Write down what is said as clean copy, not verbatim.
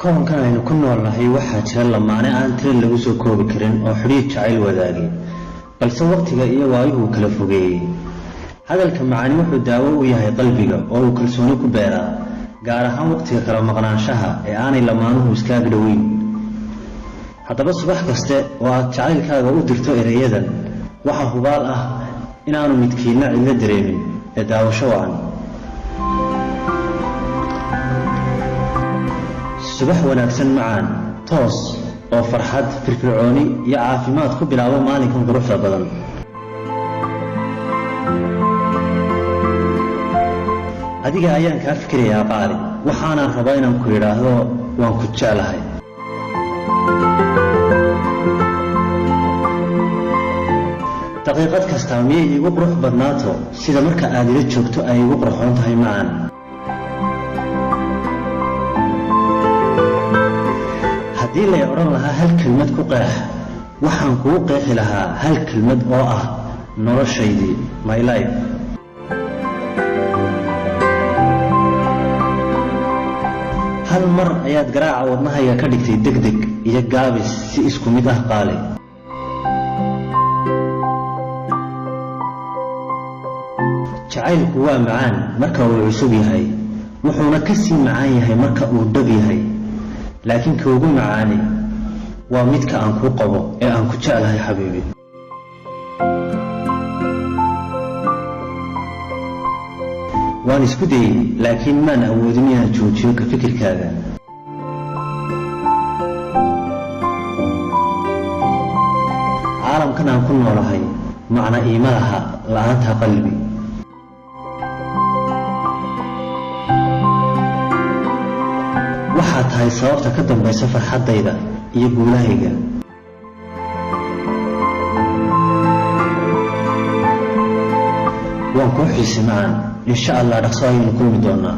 Koonkan aynu ku noolnahay waxaa jira lamaane aan tiro lagu soo koobi karin oo xidhiidh jacayl wadaagay, balse waqtiga iyo waayuhu kala fogeeyey. Hadalka macani wuxuu daawo u yahay qalbiga oo uu kalsooni ku beeraa, gaar ahaan waqtiga kala maqnaanshaha ee aanay lamaanuhu iska ag dhoweyn. Haddaba subax kaste oo aad jacaylkaaga u dirto ereyadan, waxaa hubaal ah inaanu midkiinna cidlo dareemin ee daawasho wacan. Subax wanaagsan macaan, toos oo farxad, firfircooni iyo caafimaad ku bilaabo maalinkan quruxda badan. Adiga ayaan kaa fikirayaa qaali, waxaanaan rabaa inaan ku idhaahdo waan ku jeclahay. Daqiiqad kastaa miyay iigu qurux badnaato sida marka aad ila joogto ay igu qurxoon tahay macaan. Haddii lay odhan lahaa hal kelmad ku qeex, waxaan kugu qeexi lahaa hal kelmad oo ah noloshaydii, my life. Hal mar ayaad garaaca wadnahayga ka dhigtay degdeg iyo gaabis si isku mid ah qaali. Jacaylku waa macaan marka uu cusub yahay, wuxuuna ka sii macaan yahay marka uu dhab yahay, laakiin ka ugu macaani waa midka aan kuu qabo ee aan ku jeclahay xabiibi. Waan isku dayey laakiin maan awoodin inaan joojiyo ka fikirkaaga. Caalamkan aan ku noolahay macna iima laha la'aanta qalbi. Waxaad tahay sababta ka dambaysa farxaddayda iyo guulahayga. Waan kuu xiisay macaan, insha Allah dhaqso ayaynu kulmi doonaa.